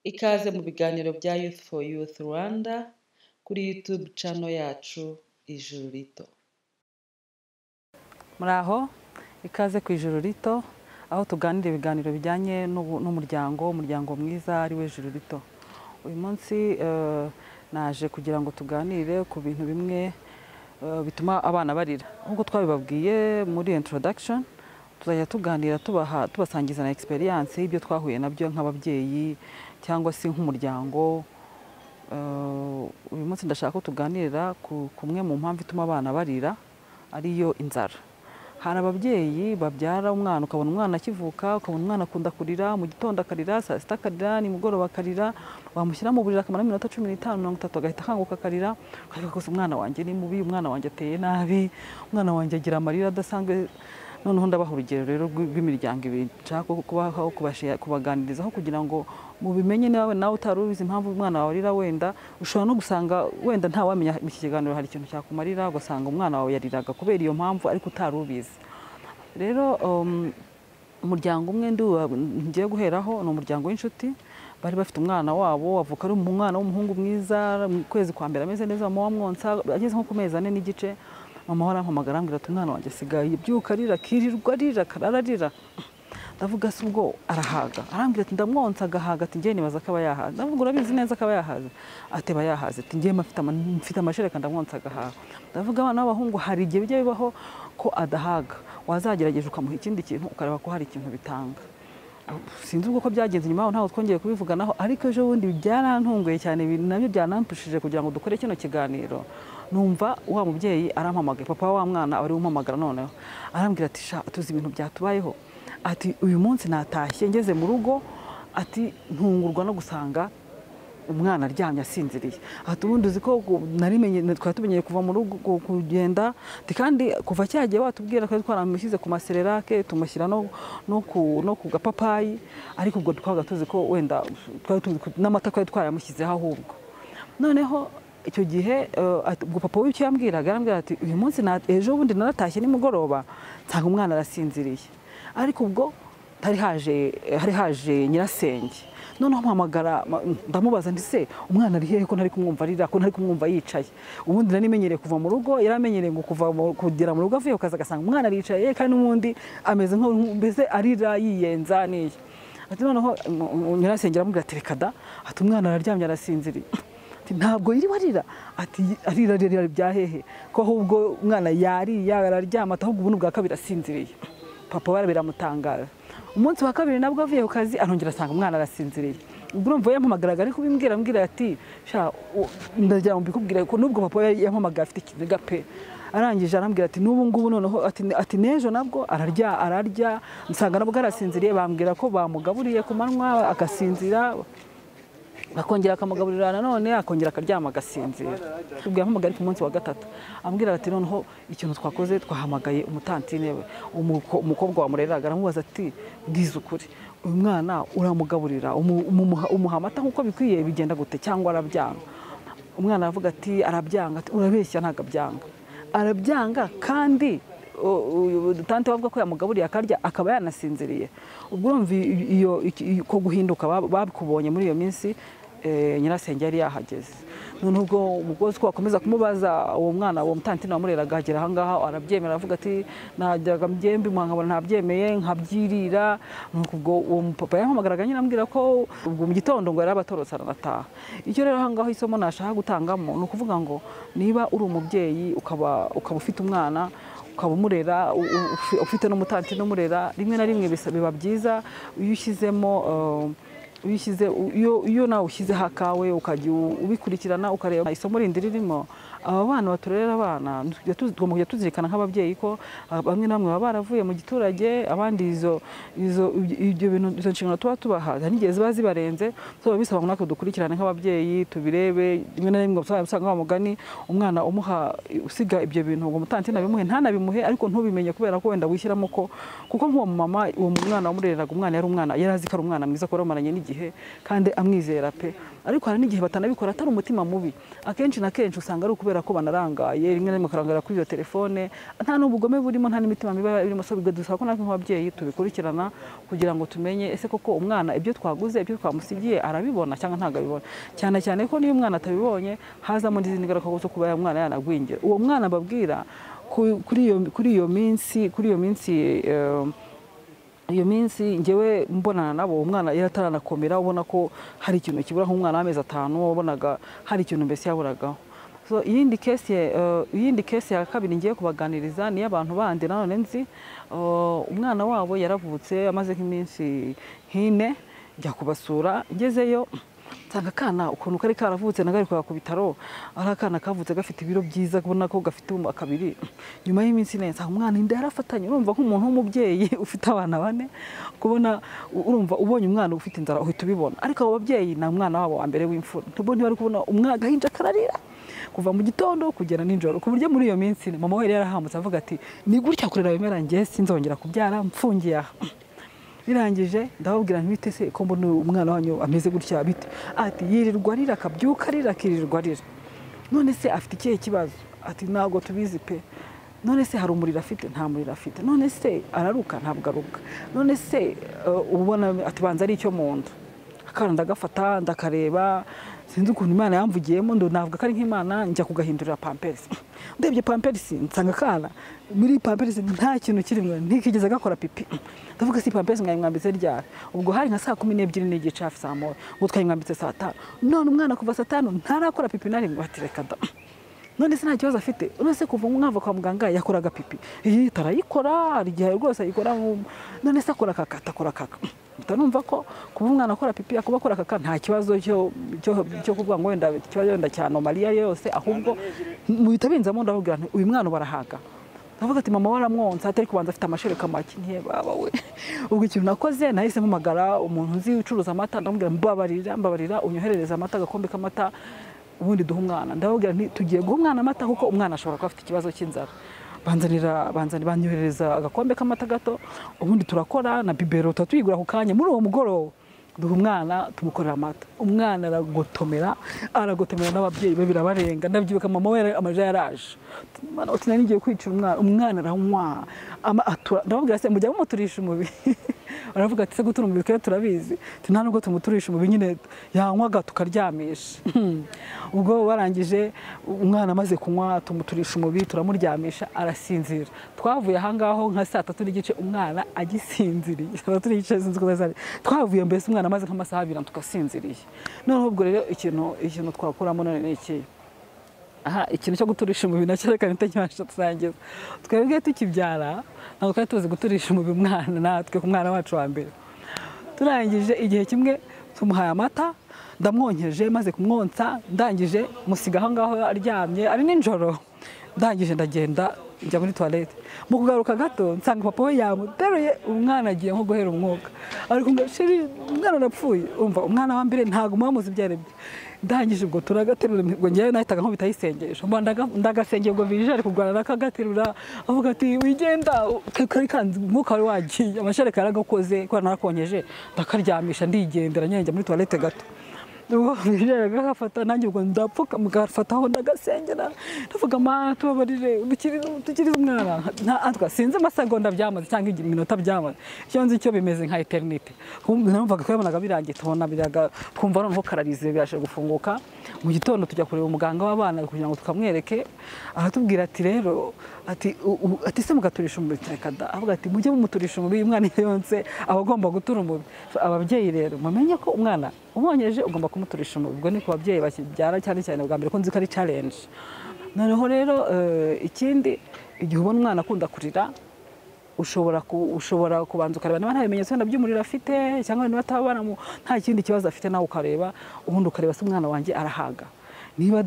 Ikaze mu biganiro bya Youth for Youth Rwanda kuri YouTube channel yacu Ijuru Rito. Muraho, ikaze ku Ijuru Rito, aho tuganira ibiganiro bijyanye n'umuryango, umuryango mwiza ari we Ijuru Rito. Uyu munsi naje kugira ngo tuganire ku bintu bimwe bituma abana barira. Nk'uko twabibabwiye muri introduction, tuzajya tuganira tubaha tubasangiza na experience y'ibyo twahuye nabyo nk'ababyeyi cyangwa se nk'umuryango. Uyu munsi ndashaka ko tuganira ku kumwe mu mpamvu ituma abana barira, ariyo inzara. Hari ababyeyi babyara umwana, ukabona umwana akivuka, ukabona umwana akunda kurira, mu gitondo akarira, saa sita akarira, nimugoroba akarira, wamushyira mu buriri akamara iminota 15, 30 agahita akanguka akarira, ukavuga ko umwana wanjye ni mubi, umwana wanjye ateye nabi, umwana wanjye agira amarira adasanzwe. Noneho ndabaha urugero rero rw'imiryango ibiri nshaka kubaho, kubaganirizaho kugira ngo mubimenye. Niba nawe utari ubizi impamvu umwana wawe arira, wenda ushobora no gusanga wenda ntawamenya iki kiganiro hari ikintu cyakumarira, ugasanga umwana wawe yariraga kubera iyo mpamvu ariko utari ubizi. Rero umuryango umwe ngiye guheraho ni umuryango w'inshuti. Bari bafite umwana wabo avuka ari umwana w'umuhungu mwiza, mu kwezi kwa mbere ameze neza, mama wamwonsa, ageze nko ku mezi 4 n'igice mama we arampamagara arambwira ati umwana wanjye asigaye abyuka arira, akirirwa arira, akarara arira. Ndavuga se ubwo arahaga? Arambwira ati ndamwonsa agahaga, ati njye nibaza ko aba yahaze. Ndavuga urabizi neza ko aba yahaze? Ati aba yahaze, ati njye mfite amashereka ndamwonsa agahaga. Ndavuga abana b'abahungu hari igihe bijya bibaho ko adahaga, wazagerageje ukamuha ikindi kintu ukareba ko hari ikintu bitanga. Sinzi ubwo ko byagenze nyuma ntabwo twongeye kubivuganaho, ariko ejo bundi byarantunguye cyane, nabyo byarampushije kugira ngo dukore kino kiganiro. Numva wa mubyeyi arampamagaye, papa wa mwana aba ari umpamagara, noneho arambwira ati sha tuzi ibintu byatubayeho, ati uyu munsi natashye ngeze mu rugo, ati ntungurwa no gusanga umwana aryamye asinziriye. Ati ubundi uzi ko narimenye, twari tumenyeye kuva mu rugo kugenda, ati kandi kuva cyagiye watubwira ko twaramushyize ku masererake, tumushyira no ku gapapayi, ariko ubwo twabaga tuzi ko wenda n'amata twari twaramushyizeho ahubwo. Noneho icyo gihe ubwo papa w'icyo yambwiraga, arambwira ati uyu munsi ejo bundi naratashye nimugoroba nsanga umwana arasinziriye, ariko ubwo hari haje nyirasenge. Noneho mpamagara ndamubaza nti se umwana ari hehe ko ntari kumwumva arira, ko ntari kumwumva yicaye? Ubundi nari menyereye kuva mu rugo, yaramenyereye ngo kuva kugera mu rugo avuye ku kazi agasanga umwana aricaye, kandi n'ubundi ameze nko mbese arira yiyenza niye. Ati noneho nyirasenge aramubwira ati reka da, ati umwana araryamye arasinziriye. Ati ntabwo yiriwe arira, ati arira arira bya hehe, ko ahubwo umwana yariye araryama, ahubwo ubu bwa kabiri asinziriye. Papa we biramutangara. Umunsi wa kabiri nabwo avuye ku kazi arongera asanga umwana arasinziriye. Ubwo urumva yampamagaraga ariko bimbwira ambwira ati sha ndagira ngo mbikubwire ko nubwo papa yampamagaye afite ikiniga pe. Arangije arambwira ati n'ubu ngubu noneho ati n'ejo nabwo ararya nsanga nabwo arasinziriye, bambwira ko bamugaburiye ku manywa agasinzira, bakongera akamugaburira nanone akongera akaryama agasinzira. Ubwo yampamagaye ku munsi wa gatatu ambwira ati noneho ikintu twakoze twahamagaye umutantine we, umukobwa wamureraga, aramubaza ati bwiza ukuri uyu mwana uramugaburira umuha amata nk'uko bikwiye bigenda gute cyangwa arabyanga? Umwana aravuga ati arabyanga. Ati urabeshya ntabwo abyanga, arabyanga kandi tante bavuga ko yamugaburiye akarya akaba yanasinziriye. Ubwo urumva iyo ko guhinduka babikubonye muri iyo minsi nyirasenge yari yahageze. None ubwo umugozi ko akomeza kumubaza uwo mwana, uwo mutantine wamureraga agera aha ngaha arabyemera, aravuga ati najyaga mbyembi nkabona ntabyemeye nkabyirira. Nuko ubwo uwo papa yampamagaraga nyine ambwira ko ubwo mu gitondo ngo yarabatorotse aranataha. Icyo rero aha ngaho isomo nashaka gutangamo ni ukuvuga ngo niba uri umubyeyi ukaba ufite umwana ukaba umurera ufite n'umutantine umurera, rimwe na rimwe biba byiza iyo ushyizemo iyo nawe ushyizeho akawe ukajya ubikurikirana ukareba isomo rindi ririmo. Aba bana baturera abana tugomba kujya tuzirikana nk'ababyeyi ko bamwe na bamwe baba baravuye mu giturage, abandi ibyo bintu izo nshingano tuba tubaha hari n'igihe ziba zibarenze, so bisaba ngo natwe dukurikirane nk'ababyeyi tubirebe. Rimwe na rimwe usanga wa mugani umwana umuha usiga ibyo bintu ngo umutantine abimuhe ntanabimuhe, ariko ntubimenye kubera ko wenda wishyiramo ko kuko nk'uwo mama uwo mwana wamureraga umwana yari umwana yari azi ko ari umwana mwiza ko bamaranye n'igihe kandi amwizera pe, ariko hari n'igihe batanabikora atari umutima mubi. Akenshi na kenshi usanga ari kubera ko banarangaye, rimwe na rimwe bakarangara kuri iyo telefone, nta n'ubugome burimo, nta n'imitima mibi irimo. So bidusaba ko natwe nk'ababyeyi tubikurikirana kugira ngo tumenye ese koko umwana ibyo twaguze, ibyo twamusigiye arabibona cyangwa ntabwo abibona, cyane cyane ko niyo umwana atabibonye hazamo n'izindi ngaruka zo kuba umwana yanagwingira. Uwo mwana mbabwira kuri iyo minsi, iyo minsi ngewe mbonana nabo, umwana yarataranakomera, ubona ko hari ikintu kibura, nk'umwana w'amezi 5 wabonaga hari ikintu mbese yaburagaho. So iyindi case ya kabiri ngiye kubaganiriza ni abantu bandi nanone nzi, umwana wabo yaravutse amaze nk'iminsi nk'ine, njya kubasura, ngezeyo nsanga akana ukuntu kari karavutse nagari kwa ku bitaro, ari akana kavutse gafite ibiro byiza, kubona ko gafite akabiri. Nyuma y'iminsi ine nsanga umwana inda yarafatanye. Urumva nk'umuntu w'umubyeyi ufite abana 4, kubona urumva ubonye umwana ufite inzara uhita ubibona. Ariko abo babyeyi na umwana wabo wa mbere w'imfura ntibari kubona umwana, agahinja kararira kuva mu gitondo kugera nijoro, ku buryo muri iyo minsi mama we yari yarahamutse avuga ati ni gutya kurera bimera, njye sinzongera kubyara mfungiye aha. Birangije ndababwira nti bite se ko mbona umwana wanyu ameze gutya bite? Ati yirirwa arira, akabyuka arira, akirirwa arira. None se afite ikihe kibazo? Ati ntabwo tubizi pe. None se hari umuriro afite? Nta muriro afite. None se araruka? Ntabwo aruka. None se ubona? Ati banza ari icyo mu nda. Akana ndagafata ndakareba, sinzi ukuntu Imana yamvugiyemo, ndo navuga ko ari nk'Imana, njya kugahindurira pampers. Ndebye pampers nsanga akana muri pampers nta kintu kirimo, ntikigeze gakora pipi. Ndavuga si pampers mwayimwambitse ryari? Ubwo hari nka saa 12:30 hafi saa 1, ubwo twayimwambitse saa 5. None umwana kuva saa 5 ntarakora pipi na rimwe. Ati reka da. None se nta kibazo afite? None se kuva mwava kwa muganga yakoraga pipi? Iyi tarayikora, hari igihe rwose ayikora. None se akora kaka? Atakora kaka. Utanumva ko kuba umwana akora pipi akuba akora kaka nta kibazo cyo kuvuga ngo wenda ikibazo wenda cya anomaliya yose, ahubwo muhita binzamo ndababwira nti uyu mwana barahaga. Ndavuga ati mama waramwonsa atari kubanza afite amashereka make, ntiye baba we. Ubwo ikintu nakoze nahise mpamagara umuntu nzi ucuruza amata, ndamubwira mbabarira unyoherereze amata, agakombe k'amata, ubundi duha umwana. Ndababwira nti tugiye guha umwana amata kuko umwana ashobora kuba afite ikibazo cy'inzara. Banyoherereza agakombe k'amata gato, ubundi turakora na bibero tuyigura ku kanya. Muri uwo mugoroba duha umwana, tumukorera amata, umwana aragotomera n'ababyeyi be birabarenga. Ndabyibuka mama we amaje yaraje, uti nari ngiye kwicira umwana, umwana aranywa ndababwira se mujya mumuturisha umubiri? Baravuga ati se gutura umubiri twe turabizi, nta nubwo tumuturisha umubiri nyine yanywaga tukaryamisha. Ubwo barangije umwana amaze kunywa tumuturisha umubiri turamuryamisha arasinzira. Twavuye aha ngaho nka saa 3:15 umwana agisinziriye. Saa 3:15 sinzi ko zari. Twavuye mbese umwana amaze nk'amasaha 2 tukasinziriye. Noneho ubwo rero ikintu twakuramo none ni iki? Aha ikintu cyo guturisha umubiri nacyo reka ntitakibasha tusangiza. Twebwe tukibyara ntabwo twari tuzi guturisha umubiri umwana, natwe ku mwana wacu wa mbere. Turangije igihe kimwe tumuhaye amata, ndamwonkeje, maze kumwonsa ndangije musiga aho ngaho aryamye ari nijoro. Ndangije ndagenda njya muri toilette. Mu kugaruka gato nsanga papa we yamuteruye, umwana agiye nko guhera umwuka. Ariko ngo sheri umwana arapfuye. Umva umwana wa mbere ntago mubamuzi ibyarebye. Ndangije ubwo turagaterura, ubwo ngewe nahitaga nkubita isengesho. Mba ndagasengeye ubwo bije ari kurwana nakagaterura, avuga ati wigenda kari kanzi umwuka wari wagiye, amashereka yaragakoze ko narakonyeje, ndakaryamisha ndigendera njya muri toilette gato. Ubwo bije gafata nanjye ubwo ndapfuka mugafataho ndagasengera, ndavuga Mana tubabarire dukirize umwana. Nta sinzi amasegonda byamaze cyangwa iminota byamaze, icyo nzi cyo bimeze nka eternity. Numvaga ko yabonaga birangiye, tubona biraga twumva noneho kararize birashe gufunguka. Mu gitondo tujya kureba umuganga w'abana kugira ngo tukamwereke, aratubwira ati rero ati se mugaturisha umubiri kada, avuga ati mujye mumuturisha umubiri, umwana yonse aba agomba gutura umubiri. Ababyeyi rero mumenye ko umwana umwonyeje ugomba kumuturisha umubiri. Ubwo ni ku babyeyi bakibyara cyane cyane bwa mbere ko nzi ko ari challenge. Noneho rero ikindi, igihe ubona umwana akunda kurira ushobora kubanza ukareba niba nta bimenyetso wenda by'umuriro afite cyangwa niba atabana nta kindi kibazo afite, nawe ukareba ubundi ukareba se umwana wanjye arahaga. Niba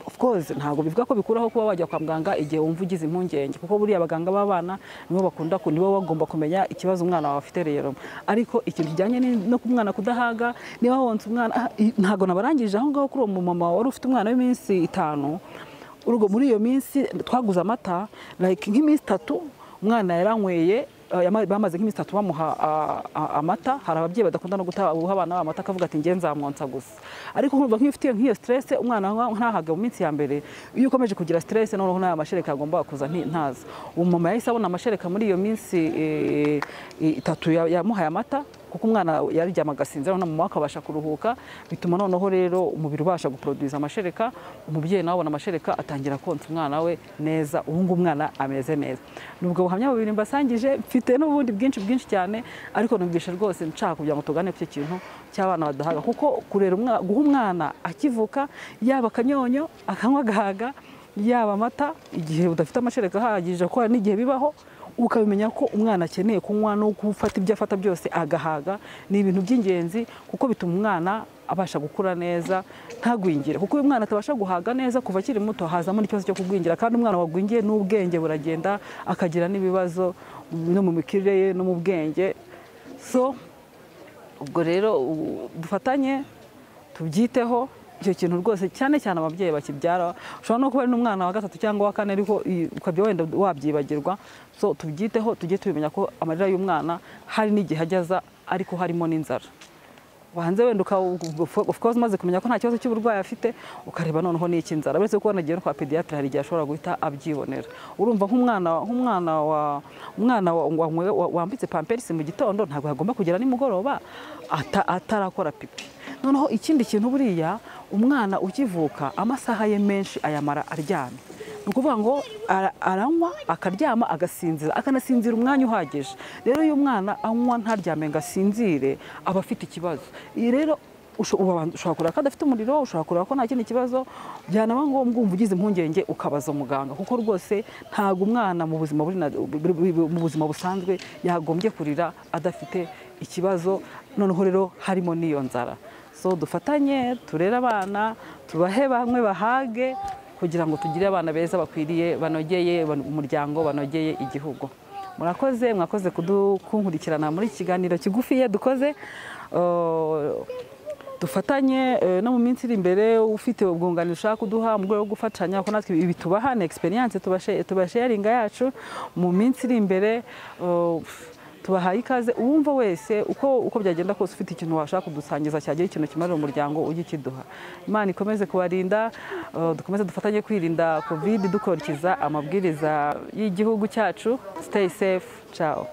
of course ntabwo bivuga ko bikuraho kuba wajya kwa muganga igihe wumva ugize impungenge, kuko buriya abaganga b'abana nibo bakunda nibo bagomba kumenya ikibazo umwana wawe afite rero. Ariko ikintu kijyanye no ku mwana kudahaga, niba wonse umwana ntabwo nabarangije aho ngaho kuri uwo mumama wari ufite umwana w'iminsi 5, urwo muri iyo minsi twaguze amata like nk'iminsi 3 umwana yaranyweye Bamaze nk'iminsi 3 bamuha amata. Hari ababyeyi badakunda no guha abana amata, akavuga ati ngenza nzamwonsa gusa. Ariko nkumva nk'iyo ufite nk'iyo stress, umwana ntahaga mu minsi ya mbere, iyo ukomeje kugira stress noneho n'aya mashereka agomba kuza ntaza. Umumama yahise abona amashereka muri iyo minsi 3 yamuhaye amata, kuko umwana yaryama agasinzira, noneho mama akabasha kuruhuka, bituma noneho rero umubiri ubasha guproduce amashereka. Umubyeyi nawe abona amashereka, atangira konsa umwana we neza. Ubu ngubu umwana ameze neza. Nubwo buhamya bubiri mbasangije, mfite n'ubundi bwinshi bwinshi cyane, ariko numvishe rwose nshaka kugira ngo tugane ku kintu cy'abana badahaga, kuko kurera guha umwana akivuka, yaba akanyonyo akanywa agahaga, yaba amata igihe udafite amashereka ahagije, ko n'igihe bibaho ukabimenya ko umwana akeneye kunywa no gufata ibyo afata byose agahaga, ni ibintu by'ingenzi kuko bituma umwana abasha gukura neza ntagwingire. Kuko uyu mwana atabasha guhaga neza kuva akiri muto, hazamo n'ikibazo cyo kugwingira, kandi umwana wagwingiye n'ubwenge buragenda, akagira n'ibibazo no mu mikirire ye no mu bwenge. So ubwo rero dufatanye tubyiteho icyo kintu rwose, cyane cyane ababyeyi bakibyara. Ushobora no kuba ari n'umwana wa 3 cyangwa wa 4, ariko ukabya wenda wabyibagirwa. So tubyiteho, tujye tubimenya ko amarira y'umwana hari n'igihe ajyaza ariko harimo n'inzara. Wanze wenda of course maze kumenya ko nta kibazo cy'uburwayi afite, ukareba noneho n'iki inzara. Uretse ko nagiye kwa pediatre hari igihe ashobora guhita abyibonera. Urumva nk'umwana wambitse pampers mu gitondo ntabwo yagomba kugera nimugoroba atarakora pipi. Noneho ikindi kintu, buriya umwana ukivuka amasaha ye menshi ayamara aryamye. Ni ukuvuga ngo aranywa akaryama agasinzira, akanasinzira umwanya uhagije. Rero iyo umwana anywa ntaryame ngo asinzire, aba afite ikibazo. Iyi rero ushobora kureba ko adafite umuriro, ushobora kureba ko nta kindi kibazo, byanaba ngombwa umva ugize impungenge ukabaza muganga, kuko rwose ntabwo umwana mu buzima busanzwe yagombye kurira adafite ikibazo. Noneho rero harimo n'iyo nzara. So dufatanye turere abana, tubahe bamwe bahage, kugira ngo tugire abana beza bakwiriye, banogeye umuryango, banogeye igihugu. Murakoze, mwakoze kunkurikirana muri iki kiganiro kigufiye dukoze. Dufatanye no mu minsi iri imbere, ufite ubwunganizi ushaka kuduha mu rwego rwo gufatanya, ko natwe ibi tubaha ni experience tubasharinga yacu. Mu minsi iri imbere tubahaye ikaze, uwumva wese uko byagenda kose ufite ikintu washaka kudusangiza cyagira ikintu kimarira umuryango, ujye kiduha. Imana ikomeze kubarinda, dukomeze dufatanye kwirinda COVID, dukurikiza amabwiriza y'igihugu cyacu. Stay safe, ciao.